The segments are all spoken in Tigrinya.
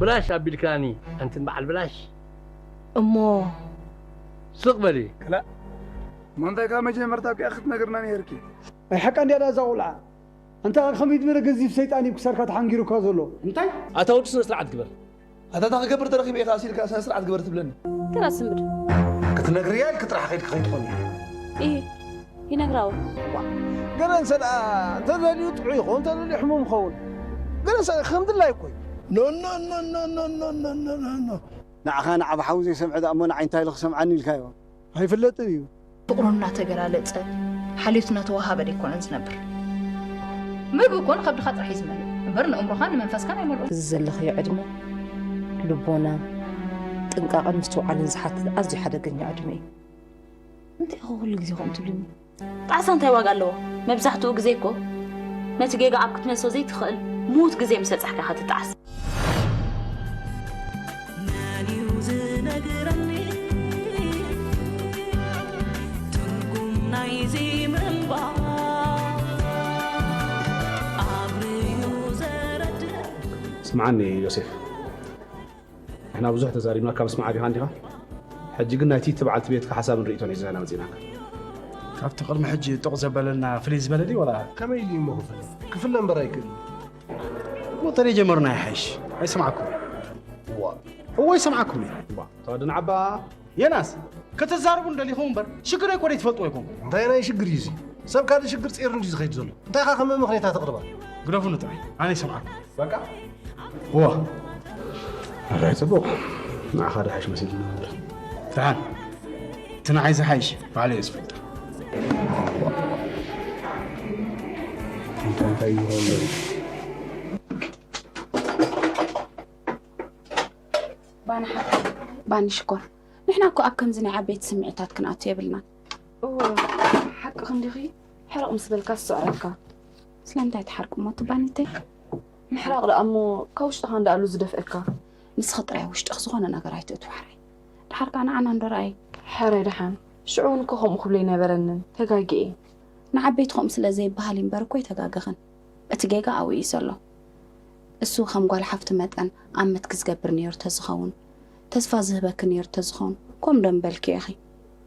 ብላሽ ኣቢልካኒ ኣንትን በዓል ብላሽ። እሞ ስቕ በሊ። ክላእ እሞ እንታይ ካብ መጀመርታ እኮ ክትነግርና ነይርኪ። ናይ ሓቃ እንድያ ዳዛ ቆልዓ። ኣንታ ከመይ ዝበለ ገዚፍ ሰይጣን እዩ ክሳድካ ተሓንጊሩካ ዘሎ። እንታይ? ኣታ ወዲ ስነ ስርዓት ግበር። ኣታ እንታይ ክገብር ተረኺበ ኢኻ ኣሲልካ ስነ ስርዓት ግበር ትብለኒ? ተራ ስንብድ። ክትነግርያ ኢልኪ ጥራሕ ከይድኪ ከይትኾኒ። እይ ይነግራዎ። ገለ እንሰ ደኣ እንተደልዩ ጥዑይ ይኸውን፣ እንተደልዩ ሕሙም ይኸውን። ገለ እንሰ ከም ድላይ እኮ እዩ። ኖኖኖኖኖኖኖኖኖኖ ንዓኻ ንዓብ ሓው ዘይሰምዐ ደኣ እሞ ንዓይ እንታይ ኢሉ ክሰምዓኒ ኢልካዮ? ኣይፍለጥን እዩ። ፍቕሩ እናተገላለጸ ሓልዮት እናተወሃበ ደይኮነን ዝነብር። ምግቢ እኮ ንኸብድኻ ጥራሕ እዩ ዝመልእ እምበር ንእምሮኻን ንመንፈስካን ኣይመልኦን። እዚ ዘለኽዮ ዕድመ ልቦና፣ ጥንቃቐን ምስትውዓልን ዝሓትት ኣዝዩ ሓደገኛ ዕድመ እዩ። እንታይ ኢኹ ኩሉ ግዜ ከምኡ ትብልኒ? ጣዕሳ እንታይ ዋጋ ኣለዎ? መብዛሕትኡ ግዜ እኮ ነቲ ጌጋ ኣብ ክትመልሶ ዘይትኽእል ምዉት ግዜ ምስ በጻሕካ ኢኻ ትጣዕስ። መን እዩ ዝነግረኒ ትርጉም ናይዚ ምንባር? ኣብርሁ ዘረድእ ስምዓኒ ዮሴፍ፣ ንሕና ብዙሕ ተዛሪብናካ ምስማዕ ዲኻ እንዲኻ? ሕጂ ግን ናይቲ ትበዓል ትቤትካ ሓሳብን ርእይቶን ሒዝና ኢና መጺእናካ። ካብቲ ቅድሚ ሕጂ ጥቕ ዘበለና ፍልይ ዝበለ ድዩ ወላ? ከመይ ኢሉ እሞ ክፍለ? ክፍለ እምበር ኣይክእልን። እሞ ተደይ ጀመርና ይሓይሽ። ኣይሰማዕኩምን። እዋ። እዎ ኣይሰማዕኩምን። እዋ። ተወደን ዓባ የናስ፣ ከተዛርቡ እንደሊኹም እምበር ሽግረይ እኮ ደይትፈልጥዎ ኢኹም። እንታይ ናይ ሽግር እዩ እዚ? ሰብ ካልእ ሽግር ጸይሩ እንድዩ ዝኸይድ ዘሎ። እንታይ ኢኻ ከም ምኽንያት ተቕርባ? ግደፉኒ ጥራይ፣ ኣነ ይሰምዓኩም። በቃ። እዋ። ኣራይ ጽቡቕ። ንዓኻ ደሓሽ መሲሉኒ ነበር። ደሓን። እቲ ንዓይ ዝሓይሽ ባዕለይ እየ ዝፈልጦ። እንታይ እንታይ ይኸውን? ባኒ ሓፍተይ፣ ባኒ ሽኮር፣ ንሕና እኮ ኣብ ከምዚ ናይ ዓበይቲ ስምዒታት ክንኣቱ የብልናን። እወ፣ ሓቅኺ እንዲኺ፣ ሕርቕ ምስ በልካስ ዝስዕረካ። ስለምንታይ ትሓርቂ እሞ እቲ ባኒ እተይ? ምሕራቕ ደኣ እሞ ካብ ውሽጥኻ እንዳኣሉ ዝደፍእካ። ንስኺ ጥራይ ውሽጥኺ ዝኾነ ነገር ኣይትእትዊ ሕራይ። ደሓር ከኣ ንዓና እንዶ ረኣይ። ሕራይ ደሓን፣ ሽዑ እውን እኮ ከምኡ ክብሎ ኣይነበረንን፣ ተጋግየ። ንዓበይቲ ከምኡ ስለ ዘይበሃል እዩ እምበር እኮ ኣይተጋገኽን። እቲ ጌጋ ኣብኡ እዩ ዘሎ። እሱ ከም ጓል ሓፍቲ መጠን ኣመትኪ ዝገብር ነይሩ ተዝኸውን፣ ተስፋ ዝህበኪ ነይሩ ተዝኸውን፣ ከምኡ ዶ ምበልክዮ ኢኺ?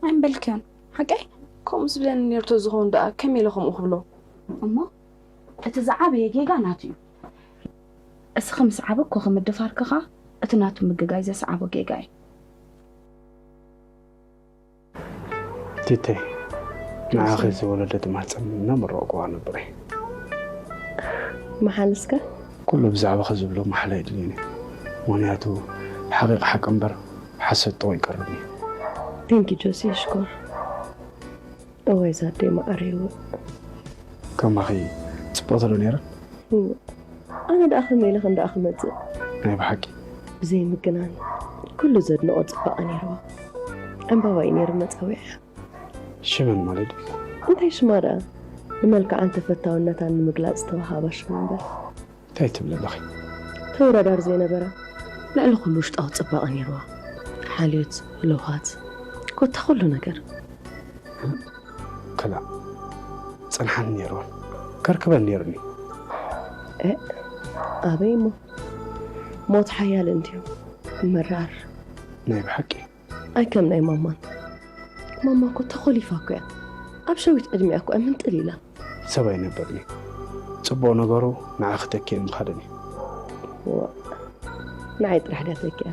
ኣይምበልክዮን። ሓቀይ? ከምኡ ዝብለኒ ነይሩ ተዝኸውን ደኣ ከመይ ኢለ ከምኡ ክብሎ? እሞ እቲ ዝዓበየ ጌጋ ናቱ እዩ። እስኺ ምስ ዓበ እኮ ክምድፋርኪ ኸኣ እቲ ናቱ ምግጋይ ዘስዓቦ ጌጋ እዩ። ቲተይ፣ ንዓኺ ዝወለደት ማህጸን እናመረቕኩዋ ነብረ። መሓል እስከ? ኩሉ ብዛዕባኺ ዝብሎ ማሕላ የድልየኒ። ምኽንያቱ ሓቒቕ ሓቂ እምበር ሓሰት ጥቑ ይቀርብኒ። ቴንኪ ጆሲ፣ ሽኮር። እዋይ ዛደይ መዓረይ ውእ። ከማኺ ጽብቕቲ ዶ ነይረ? እወ። ኣነ ደኣ ከመይ ኢለ ክንደኣ ክመጽእ? ናይ ብሓቂ። ብዘይ ምግናን ኩሉ ዘድንቖ ጽባቐ ነይርዋ። ዕምባባ እዩ ነይሩ መጸውዒዓ። ሽመን ማለት ድዩ? እንታይ ሽማ ደኣ? ንመልክዓን ተፈታውነታን ንምግላጽ ዝተዋሃባ ሽም እምበር። እንታይ ትብሊ ኣለኺ? ተወዳዳሪ ዘይነበራ። ልዕሊ ኩሉ ውሽጣዊ ጽባቐ ነይርዋ። ሓልዮት፣ ለውሃት፣ ኮታ ኩሉ ነገር። ክላእ ጸንሓኒ ነይርወን ከርክበን ነይሩኒ። እ ኣበይ እሞ ሞት ሓያል እንድዩ መራር። ናይ ብሓቂ ኣይ ከም ናይ ማማን። ማማ እኮ ተኾሊፋ እኮ እያ። ኣብ ሸዊት ዕድሚኣ እኮ እያ ምንጥል ኢላ። ሰብ ኣይነብርን እዩ። ጽቡቕ ነገሩ ንዓኺ ተኪእኒ ምኻደን እዩ። ዋእ፣ ንዓይ ጥራሕ ድያ ተኪኣ?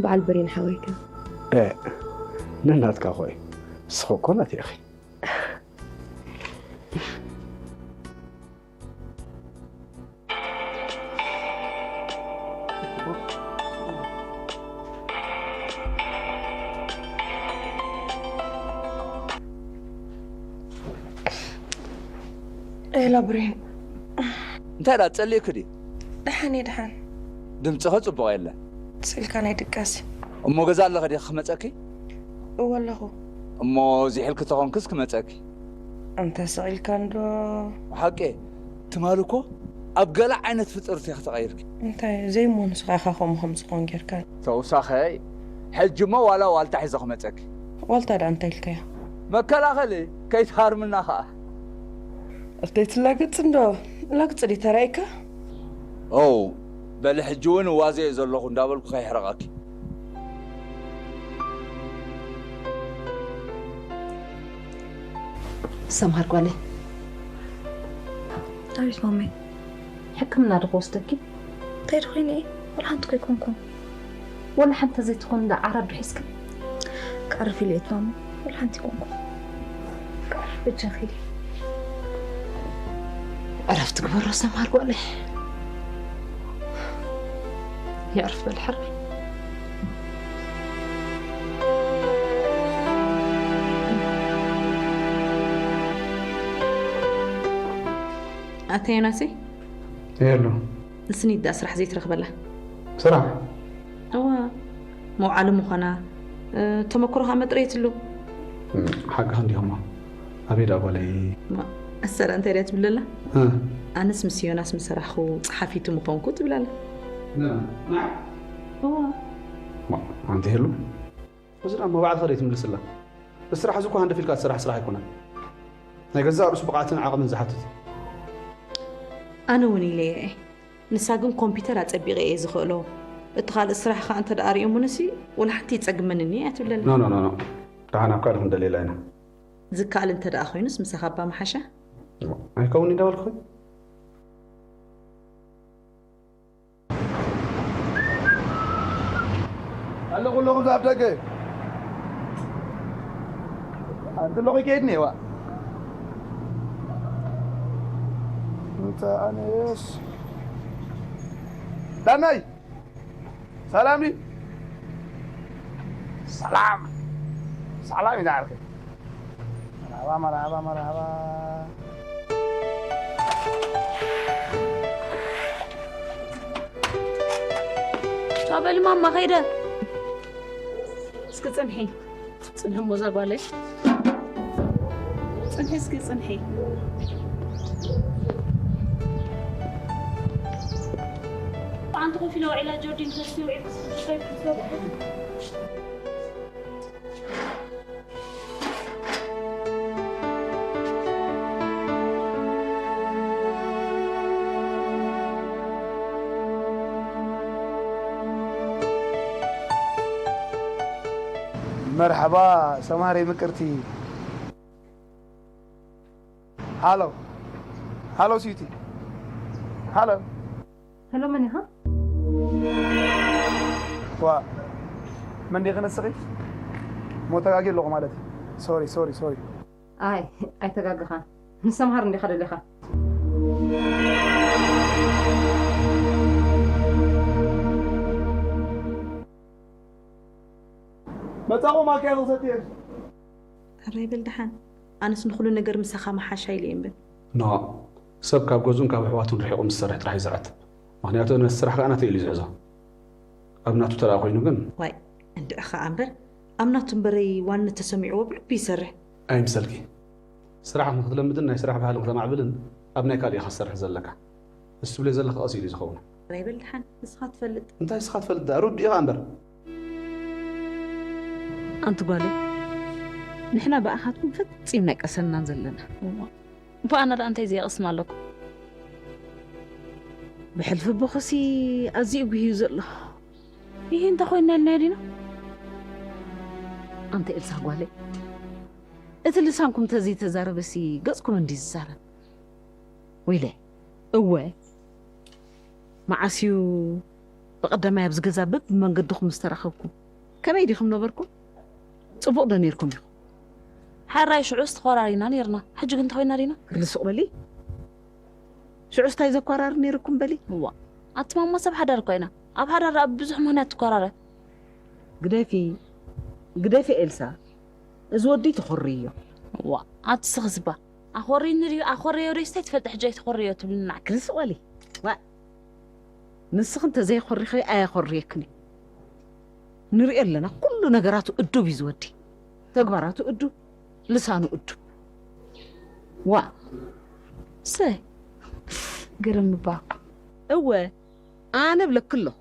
በዓል ብሬን ሓወይ ከ? እ፣ ነናትካ እኮ እዩ። ንስኺ እኮ ናተይ ኢኺ። ኤላ ብሬን። እንታይ ደኣ ጸሊእኪ ድዩ? ደሓን እየ ደሓን። ድምፅኺ ጽቡቕ የለን። ስእልካ ናይ ድቃስ። እሞ ገዛ ኣለኺ ዲኺ ክመጸኪ? እወ ኣለኹ። እሞ ዚሒልኪ ተኾንክስ ክመጸኪ። እንተ ስቕ ኢልካ እንዶ። ብሓቂ ትማሊ እኮ ኣብ ገለ ዓይነት ፍጥርቲ ኢኺ ተቐይርኪ። እንታይ ዘይሞ ንስኻ ኢኻ ከምኡ ከም ዝኾን ጌርካ። ተውሳኸይ ሕጂ እሞ ዋላ ዋልታ ሒዘ ክመጸኪ። ዋልታ ደኣ እንታይ ኢልካያ? መከላኸሊ ከይትሃርምና ኸኣ። እፍተይ ትላግጽ እንዶ ላግጽ ድዩ ተራእይካ? ኦው በሊ ሕጂ እውን ዋዘ እየ ዘለኹ እንዳበልኩ ከይሕረቐኪ። ሰምሃር ጓለይ፣ ኣቤት ማመይ። ሕክምና ዶ ክወስደኪ? እንታይ ዶ ኮይነ እየ? ወላ ሓንቲ ኮይኮንኩም። ወላ ሓንቲ ዘይትኾን እንዳ ዓራት ዶ ሒዝኪ? ቀርፍ ኢለ እየ ማመይ። ወላ ሓንቲ ይኮንኩም። ብቻ ኺዲ። ዕረፍቲ ግበሮ ሰምሃር ጓለይ። የዕርፍ በል ሕራይ። ኣታ ዮናሰይ፣ የሎ ንስኒት ደኣ ስራሕ ዘይትረኽበላ? ስራሕ እዋ፣ መውዓሊ ምዃና፣ እ፣ ተመክሮ ከኣ መጥረየትሉ። ሓቂ እንዲኹም ኣበይ ደኣ ጓለይ? ማ፣ ኣሰራ እንታይ ድያ ትብለላ? እ፣ ኣነስ ምስ ዮናስ ምሰራሕኹ ጸሓፊቱ ምኾንኩ ትብላላ። እዋ። ማ፣ ኣንቲ ሄሉ፣ እዚ ደኣ መባዕልኻ ደይ ትምልስላ? እዚ ስራሕ እዚ እኮ ሃንደፍ ኢልካ ትሰርሕ ስራሕ ኣይኮነን። ናይ ገዛእ ርእሱ ብቕዓትን ዓቕምን ዝሓትት እዩ። ኣነ እውን ኢለያ እየ። ንሳ ግን ኮምፒተር ኣጸቢቐ እየ ዝኽእሎ። እቲ ካልእ ስራሕ ኸኣ እንተ ደኣ ርእዮሙንሲ፣ ወላ ሓንቲ ይጸግመንኒ እያ ትብለኒ። ኖ፣ ኖ፣ ኖ፣ ኖ። ደሓን ኣብ ካልእ ክንደልየላ ኢና። ዝከኣል እንተ ደኣ ኮይኑስ ምሳኻ እባ ምሓሸ? ኣይከውን እንዳበልኩ ኾይኑ። ኣለኹ ኣለኹ፣ እዛ ኣብ ደገ። ኣንቲ ኣለኹ፣ ይከይድ እኒሄዋ። እንተ ኣነስ። ዳናይ! ሰላም ድዩ? ሰላም። ሰላም እዩ ዝዓርከይ። መርሃባ፣ መርሃባ፣ መርሃባ። ቻው በሊ ማማ፣ ከይደ። እስኪ ጽንሒ። ጽንሒ እሞ እዛ ጓለይ። ጽንሒ እስኪ፣ ጽንሒ። ኣንቲ ኮፍ ኢለ ውዒላ ጆርዲን ተስቲ ውዒል ክትስብሰብ ክትሰብሑ። መርሓባ ሰምሃረይ ምቅርቲ። ሃሎ ሃሎ ስዊቲ ሃሎ። ሄሎ፣ መን ኢኻ? ዋ መን ዲኺ ንስኺ? ሞ ተጋግየ ኣለኹ ማለት እዩ። ሶሪ ሶሪ ሶሪ። ኣይ ኣይተጋገኻን። ንሰምሃር እንዲኻ ደሊኻ። መጻኹ ማኪያቶ ሰትየ። ሕራይ በል ደሓን። ኣነስ ንኹሉ ነገር ምሳኻ ምሓሻ ኢለ እየ እምበር። ኖ፣ ሰብ ካብ ገዝኡን ካብ ኣሕዋቱን ርሒቑ ምስ ዝሰርሕ ጥራሕ እዩ ዝዕትብ። ምኽንያቱ ነቲ ስራሕ ከኣ ናተይ ኢሉ እዩ ዝሕዞ። ኣብ ናቱ ተደኣ ኮይኑ ግን። ዋይ እንድዒ ኸኣ እምበር፣ ኣብ ናቱ እምበረይ ዋንነት ተሰሚዕዎ ብልቢ ይሰርሕ። ኣይምሰልኪ። ስራሕ ንክትለምድን ናይ ስራሕ ባህሊ ክተማዕብልን ኣብ ናይ ካልእ ኢኻ ትሰርሕ ዘለካ። እሱ ትብለዮ ዘለኺ ቀስ ኢሉ እዩ ዝኸውን። ሕራይ በል ደሓን፣ ንስኻ ትፈልጥ። እንታይ ንስኻ ትፈልጥ ደኣ? ርዱእ ኢኻ እምበር። ኣንቲ ጓለይ፣ ንሕና ብኣኻትኩም ፈጺምና ኣይቀሰንናን ዘለና። እሞ ኣነ ደኣ እንታይ ዘየቕስን ኣለኩ? ብሕልፊ ኣቦኺሲ ኣዝዩ ጉህዩ ዘሎ። ይሄ እንተ ኮይንና ኢልናዮ ዲና? ኣንቲ ኤልሳ ጓለይ፣ እቲ ልሳንኩም እንተዘይተዛረበሲ ገጽኩም እንድዩ ዝዛረብ። ወይለ፣ እወ፣ መዓስ እዩ ብቐዳማይ ኣብዚ ገዛ በብመንገድኹም ዝተራኸብኩም? ከመይ ዲኹም ነበርኩም? ጽቡቕ ዶ ኔርኩም ኢኹም? ሕራይ ሽዑስ ተኾራሪና ኔርና። ሕጂ ግን እንተ ኮይና ዲና? ግዲ ስቕ በሊ። ሽዑስ እንታይ ዘኳራሪ ኔርኩም በሊ? እዋ፣ ኣቲ ማማ ሰብ ሓዳር እኮ ኢና። ኣብ ሓዳር ደኣ ብብዙሕ ምኽንያት ትኮራረ። ግደፊ፣ ግደፊ ኤልሳ። እዚ ወዲ ተኾርዮ። እዋ፣ ኣቲ ስኽስባ። ኣኾርይኒ ድዩ ኣኾረዮ ዶ ስታይ ትፈልጢ ሕጂ ኣይትኾረዮ ትብልና። ግዲ ስቕ በሊ። ዋ፣ ንስኺ እንተዘይኾሪኺ ኣየኾርየክን እዩ። ንሪኦ ኣለና፣ ኩሉ ነገራቱ እዱብ እዩ ዝወዲ። ተግባራቱ እዱብ፣ ልሳኑ እዱብ። ዋ። ሰይ፣ ግርም እባ እኮ። እወ፣ ኣነ እብለኪ ኣለኹ።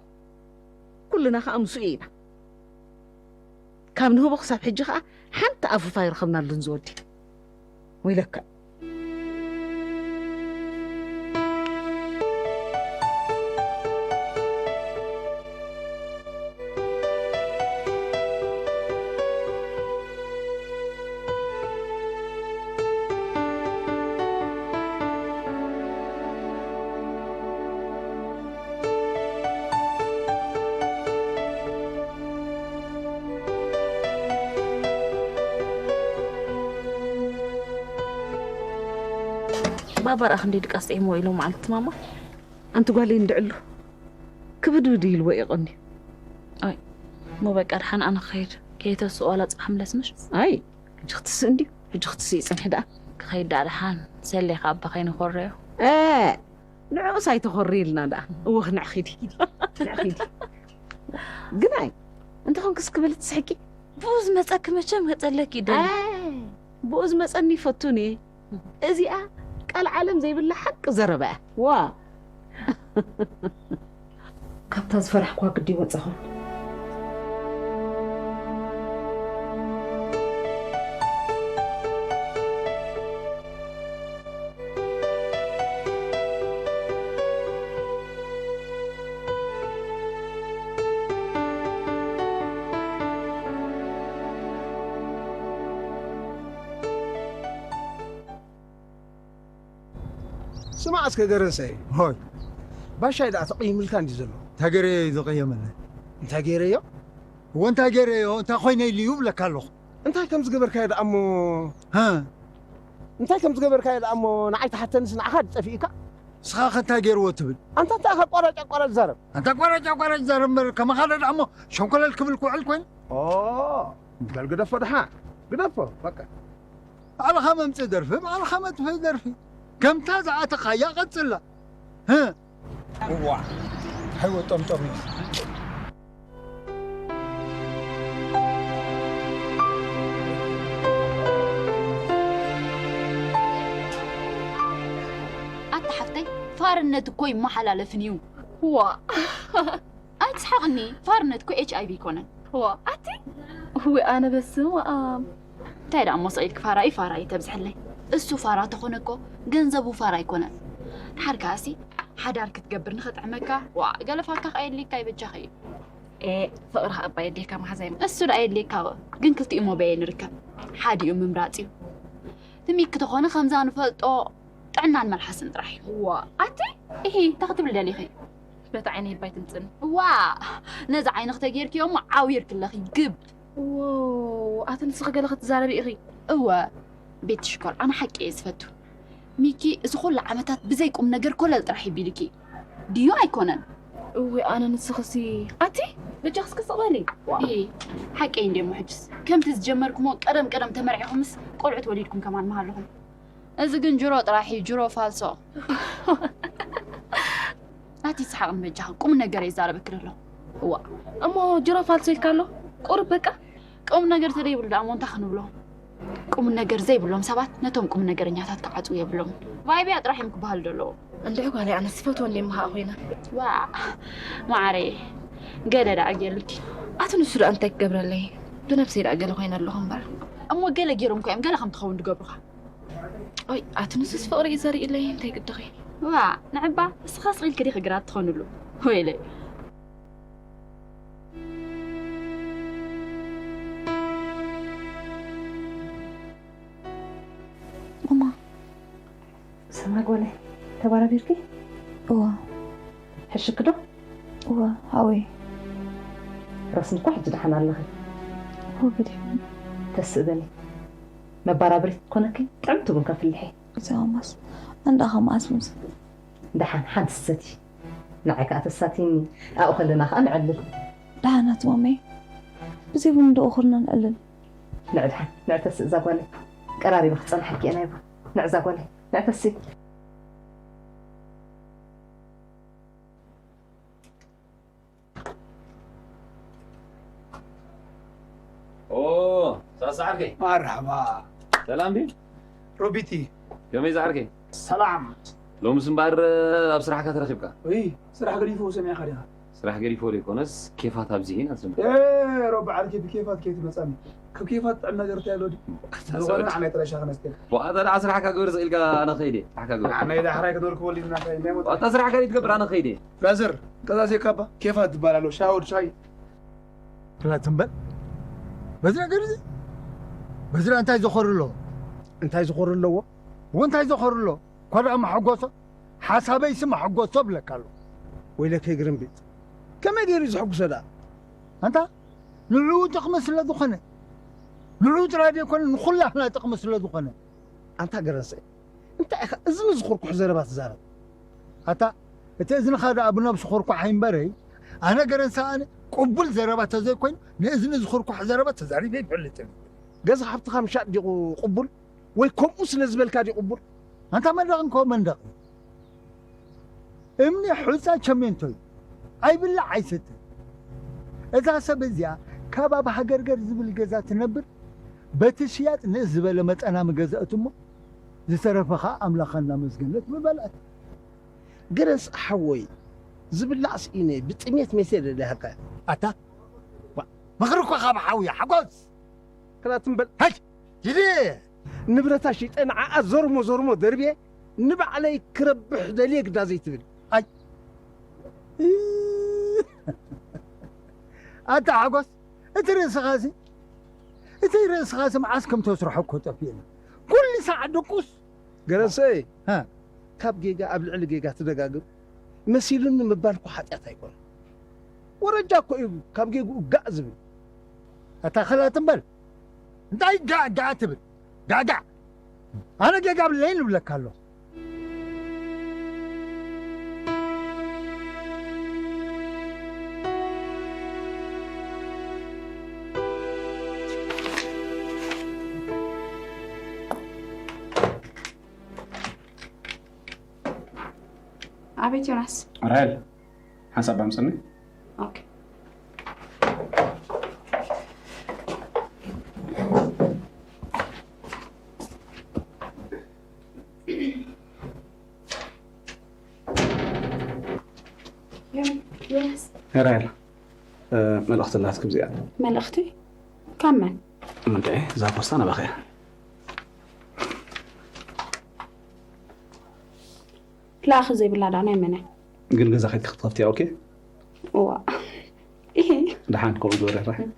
ኩልና ኸኣ ምስኡ ኢና። ካብ ንህቦ ክሳብ ሕጂ ኸኣ ሓንቲ ኣፉፍ ኣይረኸብናሉን ዝወዲ። ወይለከ። ኣባርኣ ክንደይ ድቃስ ጥዒምዎ ኢሎም መዓልቲ ማማ። ኣንቲ ጓለይ እንድዕሉ ክብድብድ ኢልዎ እዩ ቀንዩ። ኣይ፣ ሞ በቃ ደሓን ኣነ ክኸይድ። ከይተስኦ ዋላ ጽባሕ ምለስ ምሽ? ኣይ፣ ሕጂ ክትስእ እንድዩ። ሕጂ ክትስእ ይጽንሒ ደኣ። ክኸይድ ደኣ ደሓን። ሰሌ ካብ ኣባ ከይንኾረዮ። እ፣ ንዕኡስ ኣይተኾሪ ኢልና ደኣ። እወ፣ ንዕ ኺዲ። ንዕ ኺዲ። ግን ኣይ፣ እንተ ኾንክስ ክብል ትስሕቂ? ብኡ ዝመጸኪ መቸም ከጸለኪ ይደሊ። ኣይ፣ ብኡ ዝመጸኒ ይፈቱን እየ። እዚኣ ቃል ዓለም ዘይብላ ሓቂ ዘረባ እያ። ዋ! ካብታ ዝፈራሕኳ ግዲ ወጻኹ። ስማዕ እስከ ገረሰይ። ሆይ። ባሻይ ደኣ ተቐይምልካ እንዲ ዘሎ። እንታይ ገይረዮ እዩ ዘቐየመኒ? እንታይ ገይረዮ? እወ እንታይ ገይረዮ? እንታይ ኮይነ ኢሉ እዩ ብለካ ኣለኹ። እንታይ ከም ዝገበርካዮ ደኣ እሞ? ሃ? እንታይ ከም ዝገበርካዮ ደኣ እሞ ንዓይ ተሓተንስ ንዓኻ ድጠፊእካ? ንስኻ ከ እንታይ ገይርዎ ትብል? ኣንታ እንታይ ኢኻ ኣቋራጭ ኣቋራጭ ዛረብ? ኣንታ ኣቋራጭ ኣቋራጭ ዛረብ እምበር ከማኻ ዶ ደኣ እሞ ሸንኮለል ክብል ክውዕል ኮይኑ? ኦ፣ በል ግደፎ ደሓን። ግደፎ፣ በቃ። ባዕልኻ መምጽእ ደርፊ፣ ባዕልኻ መጥፍእ ደርፊ። ከምታ ዝኣተኻያ ቀጽላ። ህ። እዋ፣ ሓይወ ጠምጠም እዩ። ኣታ ሓፍተይ፣ ፋርነት እኮ ይመሓላለፍን እዩ። ዋ። ኣይትስሓቕኒ፣ ፋርነት እኮ ኤች ኣይ ቪ ኣይኮነን። ዋ፣ ኣቲ? እዊ፣ ኣነ በስመ ኣብ። እንታይ ደኣ እሞ ስቕ ኢልኪ ፋራ እዩ፣ ፋራ እዩ ተብዝሕለይ። እሱ ፋራ ተኾነ እኮ ገንዘቡ ፋራ ኣይኮነን። ድሓር ከኣሲ ሓዳር ክትገብር ንኸጥዕመካ፣ ዋ፣ ገለ ፋካ ከኣ የድልየካ እዩ በጃኺ። ኤ፣ ፍቕሪ ከኣ እባ የድልየካ መሓዛይ። እሱ ደኣ የድልየካ እወ፣ ግን ክልቲኡ እሞ በየን ንርከብ? ሓዲኡ ምምራጽ እዩ። ትሚኪ ተኾነ ከምዛ ንፈልጦ ጥዕናን መልሓስን ጥራሕ እዩ። ዋ፣ ኣቲ? ኢሂ፣ እንታይ ክትብሊ ደሊኺ? በቲ ዓይነይ እባ ኣይትምጽኒ። ዋ፣ ነዚ ዓይንኺ ተጌርክዮ እሞ ዓዊርኪ ኣለኺ፣ ግብ። ዎ፣ ኣቲ ንስኺ ገለ ክትዛረቢ ኢኺ። እወ፣ ቤቲ ሽኮር፣ ኣነ ሓቂ እየ ዝፈቱ። ሚኪ፣ እዚ ኩሉ ዓመታት ብዘይ ቁም ነገር ኮለል ጥራሕ እዩ ቢልኪ። ድዩ ኣይኮነን? እዊ፣ ኣነ ንስኽሲ። ኣቲ፣ በጃኺ እስከ ስቕ በሊ። ዋ። ኢ፣ ሓቀይ እንድየ እሞ ሕጅስ። ከምቲ ዝጀመርኩሞ ቀደም ቀደም ተመርዒኹምስ ቆልዑት ወሊድኩም ከማን ምሃለኹም። እዚ ግን ጅሮ ጥራሕ እዩ፣ ጅሮ ፋልሶ። ኣቲ ይስሓቕ ንበጃኺ፣ ቁም ነገር እየ ይዛረበኪ ዘለኹ። እዋ፣ እሞ ጅሮ ፋልሶ ኢልካ ኣሎ? ቁሩብ በቃ። ቁም ነገር ተደይብሉ ደኣ እሞ እንታይ ክንብሎ? ቁም ነገር ዘይብሎም ሰባት ነቶም ቁም ነገረኛታት ክዓጽዉ የብሎምን። ቫይብያ ጥራሕ እዮም ክበሃሉ ዘለዎም። እንድዒ ጓለይ፣ ኣነስ ዝፈትዎ እንድየ እምሃ ኮይነ። ዋ፣ መዓረየ፣ ገለ ደኣ ገይሩልኪ። ኣቲ ንሱ ደኣ እንታይ ክገብረለይ? ብነብሰይ ደኣ ገለ ኮይነ ኣለኹ እምበር። እሞ ገለ ገይሮም እኮ እዮም ገለ ከም ትኸውን ዝገብሩኻ። ኦይ፣ ኣቲ ንሱስ ፍቕሪ እዩ ዘርእለይ፣ እንታይ ግድኺ? ዋ፣ ንዕባ፣ እስኻ ስቕ ኢልኪ ዲኺ ግራት ትኾንሉ? ወይለይ። ማማ። ሰማይ ጓለይ፣ ተባራቢርኪ? እዋ። ሕሽኪ ዶ? እዋ፣ ሓወይ። ረስኒ እኮ ሕጂ ደሓን ኣለኺ። እዋ፣ በዲሕኒ። ተስእ በሊ። መባራብሪት ኮነኪ ጥዕምቲ ቡን ከፍልሒ። እዛ ማስ፣ እንዳ ከማስ ምስ። ደሓን ሓንቲ ሰቲ። ንዓይ ከኣ ተሳቲኒ። ኣብኡ ከለና ከኣ ንዕልል። ደሓናት ማመይ። ብዘይ ቡን ዶ እኹልና ንዕልል? ንዕ ደሓን፣ ንዕ ተስእ እዛ ጓለይ። ቀራሪበ ክጸንሓኪ እየ ናይ ቡን። ንዕ እዛ ጓለይ፣ ንዕ ተስእ። ኦ፣ ሳሳ ዓርከይ። መርሓባ። ሰላም ድዩ? ሮቢቲ። ከመይ ዝዓርከይ? ሰላም። ሎምስ እምበኣር ኣብ ስራሕካ ተረኺብካ? እይ፣ ስራሕ ገዲፉ ሰሚዕካ ዲኻ? ስራሕ ገዲፎ ዘይኮነስ ኬፋት ኣብዚሑ ኢና ዝብል። ኤ፣ ሮቢ ዓርከይ ብኬፋት ከይትመጻኒ። ካብ ኬፋት ጥዕም ነገር እንታይ ኣሎ ድዩ? ኣታ ዝኾነ ሰብድ። ንዓናይ ጥረሻ ክነስተልካ። ዋ፣ ኣታ ደኣ ስራሕካ ግበር፣ ስቕ ኢልካ ኣነ ክኸይድ እየ። ስራሕካ ግበር። ንዓናይ ዳሕራይ ክንረክበሉ ኢና፣ እንታይ፣ እንታይ ሞት? ኣታ ስራሕካ ዘይትገብር ኣነ ክኸይድ እየ። ብራዘር፣ ቀዛሴካ እባ ኬፋት ትበሃል ኣሎ፣ ሻወር ሻሂ። ፍላት እምበር። በዚ ነገር እዚ፣ በዚ ደኣ እንታይ ዘኾሪ ኣለዎ? እንታይ ዘኾሪ ኣለዎ? እዎ እንታይ ዘኾሪ ኣለዎ? እኳ ደኣ መሐጎሶ፣ ሓሳበይሲ መሐጎሶ እብለካ ኣለኹ። ወይለከይ ግርምቢጥ፣ ከመይ ገይሩ እዩ ዘሐጉሶ ደኣ? ኣንታ፣ ንዕኡ ጥቕሚ ስለ ዝኾነ፣ ንዕኡ ጥራይ ዘይኮነ፣ ንኹላህና ጥቕሚ ስለ ዝኾነ። ኣንታ ገረሰ፣ እንታይ ኢኻ እዝኒ ዝኹርኩሕ ዘረባ ትዛረብ? ኣታ እቲ እዝንኻ ደኣ ብነብሱ ኹርኳሕ ኣይምበረይ፣ ኣነ ገረንሳ ኣነ ቅቡል ዘረባ ተዘይኮይኑ ንእዝኒ ዝኹርኳሕ ዘረባ ተዛሪበ ይፈልጥን። ገዛ ሃብትኻ ምሻጥ ዲኹ ቅቡል? ወይ ከምኡ ስለ ዝበልካ ዲዩ ቅቡል? ኣንታ መንደቕ እንኮ መንደቕ እዩ። እምኒ ሑጻ ቸሜንቶ እዩ። ኣይብላዕ ኣይስተ። እዛ ሰብ እዚኣ ካብ ኣብ ሃገርገር ዝብል ገዛ ትነብር፣ በቲ ሽያጥ ንእስ ዝበለ መጠና ምገዘእት እሞ፣ ዝተረፈ ኸኣ ኣምላኻ እናመስገነት ምበልዐት። ገረንስ ሓወይ፣ ዝብላዕ ስኢነ ብጥሜት ሜተ ደሊሃካ። ኣታ፣ ዋ፣ ምኽሪ እኮ ካብ ሓውያ፣ ሓጎስ። ክላት እምበል። ሃይ፣ ሂዲ። ንብረታ ሽጠ ንዓኣ ዘርሞ ዘርሞ ደርብየ ንባዕለይ ክረብሕ ደልየ ግዳ ዘይትብል። ኣይ። ኣታ ሓጎስ፣ እቲ ርእስኻሲ፣ እቲ ርእስኻሲ መዓስ ከም ተስርሖ እኮ ጠፊእና። ኩሉ ሳዕ ድቁስ። ገረንሰይ፣ ሃ። ካብ ጌጋ ኣብ ልዕሊ ጌጋ ትደጋግም መሲሉኒ ምባል እኮ ሓጢኣት ኣይኮነን። ወረጃ እኮ እዩ ካብ ጌግኡ ጋእ ዝብል። ኣታ ክላት እምበል። እንታይ ጋእ ጋእ ትብል? ጋእ ጋእ። ኣነ ጌጋ ብለይን እብለካ ኣለኹ። ኣቤት ዮናስ። ራሄል፣ ሓንሳብ ኣምጽኒ። ኦኬ። ዮናስ። ራሄል፣ እ፣ መልእኽቲ ኣላትኪ ብዚኣ። መልእኽቲ? ካብ መን? እንድዒ፣ እዛ ፖስታ ናባኺ እያ። ለኣኺ ዘይብላ ደኣ ናይ መን እያ? ግን ገዛ ከይድኪ ክትኸፍትያ፣ ኦኬ? እዋ። ኢሂ። ደሓን ከምኡ ግበሪ፣ ራሄል።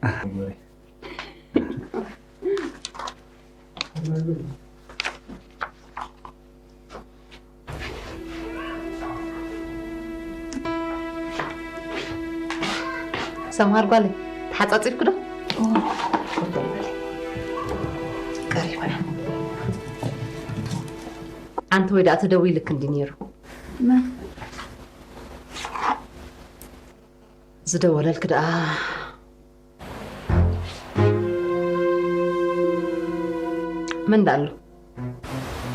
ሰምሃር ጓለይ፣ ተሓጻጺብኪ ዶ? ቀሪብና። ኣንቲ ወይ ደኣ ተደዊልኪ እንዲ ነይሩ። መን? ዝደወለልኪ ደኣ መን ደኣ ኣሎ?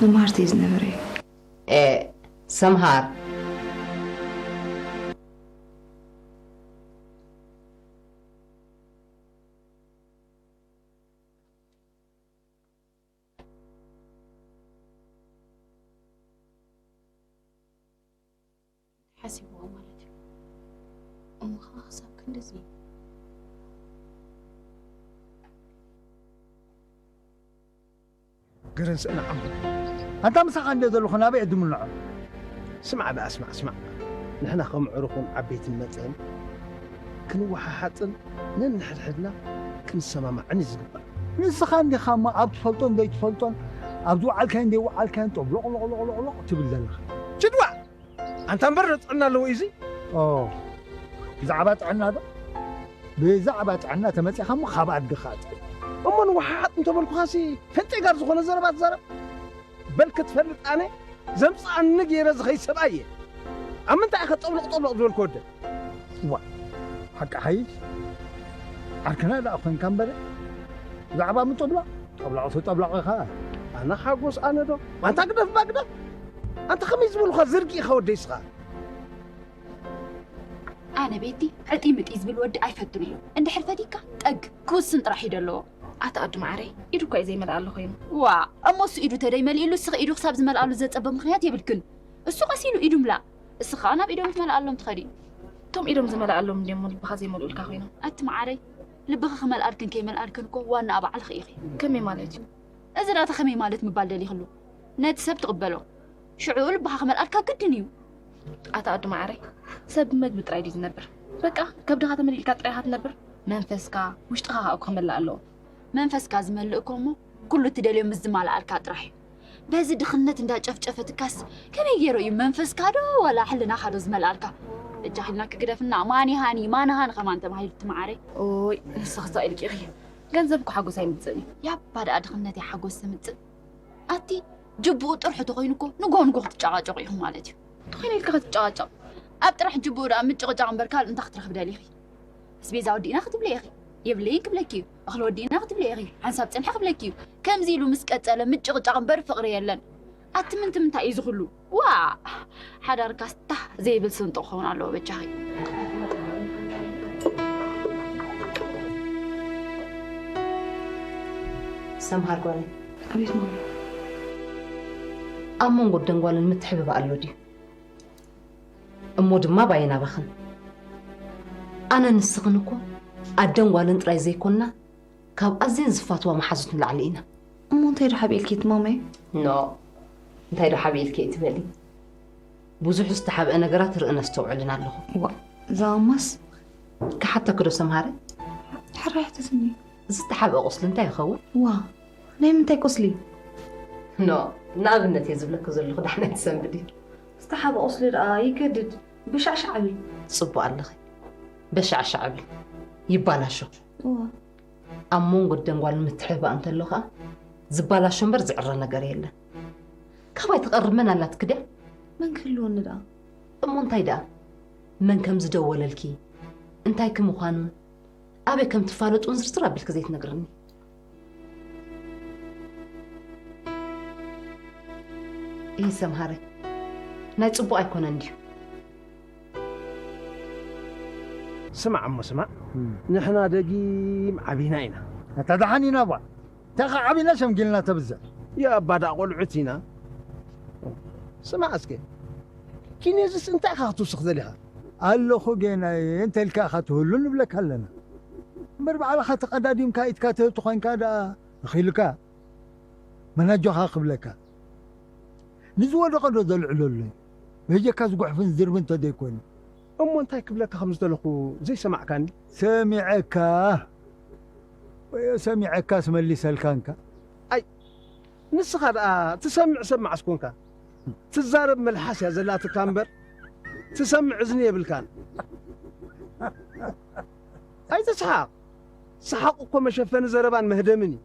መምሃርቲ እዩ ዝነበረ እዩ። ኤ፣ ሰምሃር። ሓሲብዎ ማለት እዩ። እሞ ኸዓ ክሳብ ክንድዚ። ገረን ስእና ዓምር። ኣንታ ምሳኻ እንደ ዘለኹ ናበይ እየ ዝምንዖ? ስማዕ ደኣ፣ ስማዕ፣ ስማዕ። ንሕና ከም ዕሩኽን ዓበይትን መጠን ክንወሓሓጥን ነንሕድሕድና ክንሰማማዕን እዩ ዝግባእ። ንስኻ እንዲኻ እሞ ኣብ ትፈልጦን ዘይትፈልጦን፣ ኣብ ዝወዓልካዮን ዘይወዓልካዮን ጦብሎቕ ሎቕ ሎቕ ሎቕ ሎቕ ትብል ዘለኻ። ችድዋ! ኣንታ እምበር ጥዕና ኣለዎ እዩ እዚ? ኦ፣ ብዛዕባ ጥዕና ዶ? ብዛዕባ ጥዕና ተመጺኻ እሞ ካብ ኣድግኻ ኣጥዕል። እሞ ንወሓሓጥ እንተበልኩኻሲ ፈንጤጋር ዝኾነ ዘረባ ትዛረብ? በል ክትፈልጥ ኣነ ዘምጽኣኒ ገይረ ዝኸይድ ሰብኣይ እየ። ኣብ ምንታይ ኢኻ ጠብሎቕ ጠብሎቕ ዝበልኩ ወደ? እዋ፣ ሓቂ ሓይሽ ዓርክና ደኣ ኾንካ እምበር፣ ብዛዕባ ምጥብላቕ፣ ጠብላቕ ተጠብላቕ ኢኻ። ኣነ ሓጎስ ኣነ ዶ? ኣንታ ግደፍ እባ ግደፍ። ኣንታ ከመይ ዝበሉኻ ዘርጊ ኢኻ ወደይ እስኻ? ኣነ ቤቲ ዕጢ ምጢ ዝብል ወዲ ኣይፈቱን እየ። እንድሕር ፈቲካ ጠግ ክውስን ጥራሕ እዩ ደለዎ። ኣታ ኣዱ ማዕረይ፣ ኢዱ እኳ እዩ ዘይመልኣሉ ኮይኑ። ዋ፣ እሞ እሱ ኢዱ ተደይመሊእሉ እስኺ ኢዱ ክሳብ ዝመልኣሉ ዘጸበ ምኽንያት የብልክን። እሱ ቀስ ኢሉ ኢዱ ምላእ፣ እስኺ ኸኣ ናብ ኢዶም ትመልኣሎም ትኸዲ። እቶም ኢዶም ዝመልኣሎም እንድዮም ልብኻ ዘይመልኡልካ ኮይኖም። ኣቲ ማዓረይ፣ ልብኺ ክመልኣልክን ከይመልኣልክን እኮ ዋናኣ ባዕልኺ ኢኺ። ከመይ ማለት እዩ? እዚ ዳኣ ከመይ ማለት ምባል ደሊኽሉ? ነቲ ሰብ ትቕበሎ። ሽዑ ልብኻ ክመልኣልካ ግድን እዩ። ኣታ ኣዱ ማዓረይ፣ ሰብ ብመግቢ ጥራይ ድዩ ዝነብር? በቃ፣ ከብድኻ ተመሊእልካ ጥራይ ኢኻ ትነብር? መንፈስካ፣ ውሽጥኻ ኸኣ እኮ ክመልእ ኣለዎ። መንፈስካ ዝመልእ እኮ እሞ፣ ኩሉ እትደልዮ ምስ ዝማልኣልካ ጥራሕ እዩ። በዚ ድኽነት እንዳጨፍጨፈትካስ፣ ከመይ ገይሩ እዩ መንፈስካ ዶ ዋላ ሕልናኻ ዶ ዝመልኣልካ? በጃኺ ኢልና ክግደፍና፣ ማኒ ሃኒ፣ ማኒ ሃኒ ከማን ተባሂሉ እቲ ማዓረይ። ኦይ፣ ንስኺ ስቕ ኢልኪ ኢኺ። ገንዘብ እኮ ሓጎስ ኣይምጽእን እዩ። ያባ ደኣ ድኽነት እያ ሓጎስ ተምጽእ። ኣቲ፣ ጅቡኡ ጥርሑ ተኾይኑ እኮ ንጎ ንጎ ክትጨቓጨቑ ኢኹም ማለት እዩ። ተኾይኑ ኢልካ ክትጨቓጨቕ? ኣብ ጥራሕ ጅቡኡ ደኣ ምጭቕጫቕ እምበር ካልእ እንታይ ክትረኽቢ ደሊኺ? ኣስቤዛ ወዲእና ክትብሊ ኢኺ። የብለይን ክብለኪ እዩ። እኽሊ ወዲእና ክትብሊ ኢኺ። ሓንሳብ ጽንሒ ክብለኪ እዩ። ከምዚ ኢሉ ምስ ቀጸለ ምጭቕጫቕ እምበር ፍቕሪ የለን። ኣቲ ምንቲ ምንታይ እዩ ዝኹሉ? ዋ! ሓዳርካስ ታህ ዘይብል ስንጡቕ ክኸውን ኣለዎ በጃኺ። ሰምሃር ጓለይ፣ ኣቤት ማማ። ኣብ መንጎ ኣደን ጓልን ምትሕብባእ ኣሎ ድዩ? እሞ ድማ ባይናባኽን። ኣነ ንስኽን እኮ ኣደን ጓልን ጥራይ ዘይኮንና፣ ካብ ኣዝየን ዝፋትዋ መሓዙት ንላዕሊ ኢና። እሞ እንታይ ዶ ሓቢእልኪ እቲ ማማይ? ኖ፣ እንታይ ዶ ሓቢእልኪ ትበሊ? ብዙሕ ዝተሓብአ ነገራት ርእን ኣስተውዕልን ኣለኹ። ዋ፣ እዛ ማማስ? ክሓተኪ ዶ ሰምሃረ? ሕራይ ሕተትኒ። ዝተሓብአ ቁስሊ እንታይ ይኸውን? ዋ፣ ናይ ምንታይ ቁስሊ? ኖ፣ ንኣብነት እየ ዝብለኪ ዘለኹ፣ ዳሕና ትሰምዒ ድዩ? ዝተሓብአ ቁስሊ ደኣ ይገድድ፣ በሻዕሻዕ ብል። ጽቡቕ ኣለኺ። በሻዕሻዕ ብል። ይባላሾ። ዋ። ኣብ መንጎ ኣደን ጓልን ምትሕብባእ እንተሎ ኸኣ ዝባላሾ እምበር ዝዕረ ነገር የለን። ካባይ ትቐርብ መን ኣላትኪ ድያ? መን ክህልወኒ ደኣ? እሞ እንታይ ደኣ? መን ከም ዝደወለልኪ፣ እንታይ ክምዃኑን ኣበይ ከም ትፋለጡን ዝርዝር ኣቢልኪ ዘይትነግርኒ? ኢሂ ሰምሃረ፣ ናይ ጽቡቕ ኣይኮነን ድዩ? ስማዕ እሞ ስማዕ፣ ንሕና ደጊም ዓቢና ኢና። ኣታ ደሓን ኢና ባ፣ እንታይ ኸዓ ዓቢና ሸምጊልና ተብዝሕ። የኣባ ደኣ ቆልዑት ኢና። ስማዕ እስከ፣ ኪኔዝስ እንታይ ኢኻ ክትውስኽ ደሊኻ? ኣለኹ ጌናየ እንተ ኢልካ ኢኻ ትህሉ ንብለካ ኣለና። እምበር ባዕልኻ ተቐዳዲምካ ኢድካ ትህብ ተኾይንካ ደኣ እኺሉካ። መን ኣጆኻ ክብለካ። ንዝወደቐ ዶ ዘልዕለሉ እዩ? በጀካ ዝጉሕፍን ዝድርብን እንተዘይኮይኑ። እሞ እንታይ ክብለካ ከም ዝደለኹ ዘይሰማዕካኒ? ሰሚዐካ። ወዮ ሰሚዐካስ መሊሰልካ እንካ። ኣይ፣ ንስኻ ደኣ ትሰምዕ ሰብ መዓስ ኮንካ? ትዛረብ መልሓስ እያ ዘላትካ እምበር፣ ትሰምዕ እዝኒ የብልካን። ኣይትስሓቕ። ሰሓቕ እኮ መሸፈኒ ዘረባን መህደምን እዩ።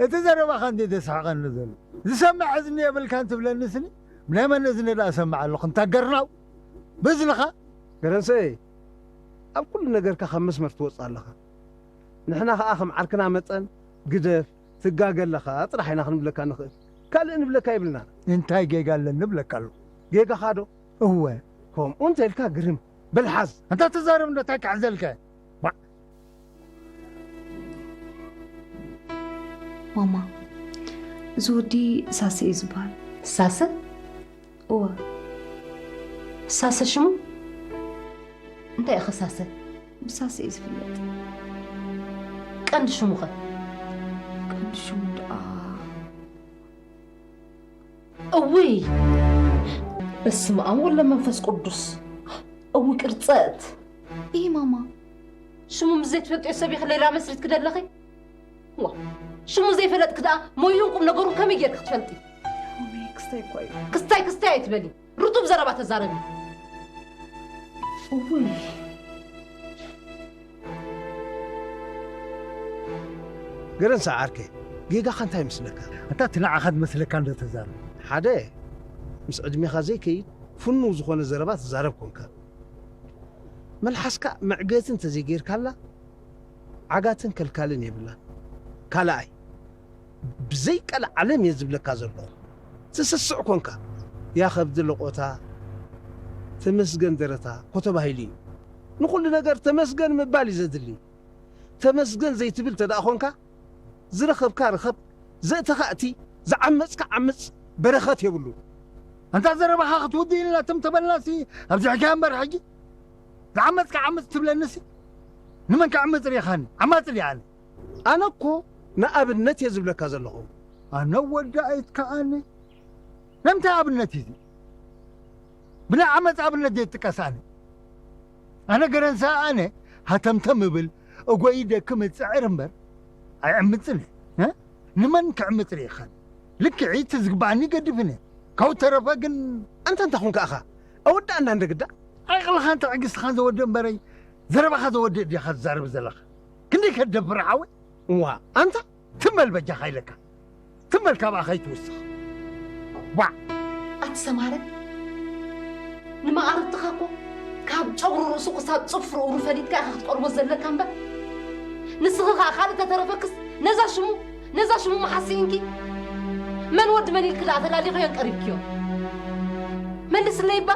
እቲ ዘረባኻ እንዲ ዘስሕቐኒ ዘሎ። ዝሰምዕ እዝኒ የብልካን ትብለኒ ስኒ? ብናይ መን እዝኒ ደኣ እሰምዕ ኣለኹ? እንታ ገርናው ብእዝንኻ? ገረንሰይ፣ ኣብ ኩሉ ነገርካ ካብ መስመር ትወጽእ ኣለኻ። ንሕና ኸኣ ከም ዓርክና መጠን ግደፍ፣ ትጋገ ኣለኻ ጥራሕ ኢና ክንብለካ ንኽእል። ካልእ ንብለካ የብልናን። እንታይ ጌጋ ኣለኒ እብለካ ኣለኹ? ጌጋኻ ዶ? እወ። ከምኡ እንተ ኢልካ ግርም። በል ሓዝ። ኣንታ ተዛረብ እንዶ እንታይ ክሕዘልካ? ማማ፣ እዚ ወዲ ሳሰ እዩ ዝበሃል። ሳሰ? እወ። ሳሰ ሽሙ? እንታይ ኢኸ ሳሰ? ብሳሰ እዩ ዝፍለጥ። ቀንዲ ሽሙ ኸ? ቀንዲ ሽሙ ደኣ እውይ! በስመ ኣብ ወወልድ ወመንፈስ ቅዱስ። እውይ ቅርጸት! ኢሂ ማማ፣ ሽሙ ምስ ዘይትፈልጥዮ ሰብ ኢኺ ሌላ መስሪትኪ ደለኺ? ዋ፣ ሽሙ ዘይፈለጥኪ ደኣ ሞይኡን ቁም ነገሩን ከመይ ጌርኪ ክትፈልጢ? ማማየ፣ ክስታይ እኮ እዩ። ክስታይ ክስታይ ኣይትበሊ። ርጡብ ዘረባ ተዛረቢ። እውይ! ገረንሳ ዓርከይ፣ ጌጋኻ እንታይ ይመስለካ? ኣታ እቲ ንዓኻ ዝመስለካ እንዶ ተዛረብ። ሓደ፣ ምስ ዕድሜኻ ዘይከይድ ፍኑው ዝኾነ ዘረባ ትዛረብ ኮንካ። መልሓስካ መዕገቲ እንተዘይጌርካላ ዓጋትን ከልካልን የብላን። ካልኣይ፣ ብዘይቀልዓለም እየ ዝብለካ ዘለኹ። ትስስዕ ኮንካ፣ ያ ከብዲ ለቖታ፣ ተመስገን ደረታ እኮ ተባሂሉ እዩ። ንኹሉ ነገር ተመስገን ምባል እዩ ዘድሊ። ተመስገን ዘይትብል ተደኣ ኾንካ፣ ዝረኸብካ ርኸብ፣ ዘእተኻ እቲ፣ ዝዓመጽካ ዓምጽ በረኸት የብሉን። ኣንታ ዘረባኻ ክትውድእ ኢልና ትም ተበልናሲ ኣብዚሕካዮ እምበር ሕጂ ዝዓመጽካ ዓምጽ ትብለኒሲ ንመን ክዕምጽ ርኢኻኒ? ዓማጺ ድየ ኣነ? ኣነ እኮ ንኣብነት እየ ዝብለካ ዘለኹ። ኣነ ወዲ ኣይትከኣኒ። ናይ ምንታይ ኣብነት እዩ እዚ? ብናይ ዓመጽ ኣብነት ዘይጥቀስ ኣነ። ኣነ ገረንሳ ኣነ ሃተምተም እብል እጎይ ደክም እጽዕር እምበር ኣይዕምጽን እየ። እ? ንመን ክዕምጽ ርኢኻኒ? ልክዒ እቲ ዝግብኣኒ ይገድፍን እየ። ካብኡ ተረፈ ግን ኣንታ እንታይ ኹንካ ኢኻ? ኣወዳእና እንደ ግዳ። ዓቕልኻን ትዕግስትኻን ዘወድእ እምበረይ ዘረባኻ ዘወድእ ዲኻ ትዛረብ ዘለኻ? ክንደይ ከትደፍር ሓወይ? እዋ ኣንታ ትም በል በጃኻ ኢለካ። ትም በል ካብኣ ከይትውስኽ። ዋዕ! ኣቲ ሰምሃረ፣ ንመቓርብትኻ እኮ ካብ ጨጉሪ ርእሱ ክሳብ ጽፍሪ እግሩ ፈሊጥካ ኢኻ ክትቀርቦ ዘለካ እምበር፣ ንስኺ ኸኣ ካልእ ተተረፈክስ ነዛ ሽሙ ነዛ ሽሙ መሓስኢንኪ መን ወዲ መን ኢልኪ ደኣ ተላሊኽዮን ቀሪብክዮ? መልስለይ እባ፣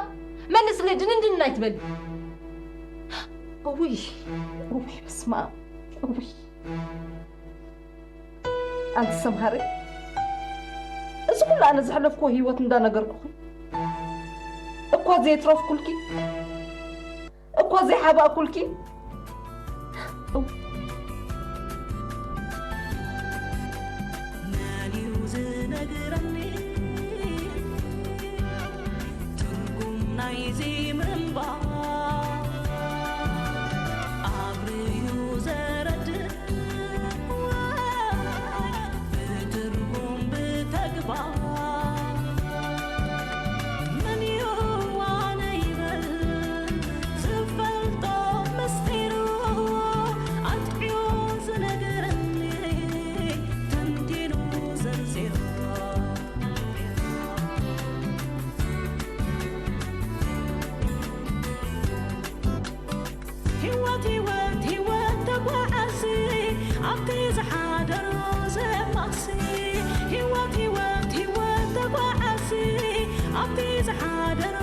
መልስለይ፣ ድንንድን ኣይትበሊ። እውይ እውይ፣ በስመ ኣብ፣ እውይ። ኣንቲ ሰምሃሪ፣ እዚ ኩሉ ኣነ ዘሕለፍክዎ ህይወት እንዳነገርኩኺ እኳ ዘየትረፍኩልኪ፣ እኳ ዘይሓባእኩልኪ። መን እዩ ዝነግረኒ ትርጉም ናይዚ ምንባር? ኣብርዩ ዘረድእ ብትርጉም ብተግባር መን እዩ ዋነ ይበል ዝፈልጦ ምስጢሩ ኣጥዕዮ ዝነግረኒ ተንቲኑ ዘርዚሩ። ህይወት ህይወት ህይወት ተጓዓዚ ኣብቲ ዝሓደሮ ዘማሲ ህይወት ህይወት ህይወት ተጓዓዚ ኣብቲ ዝሓደሮ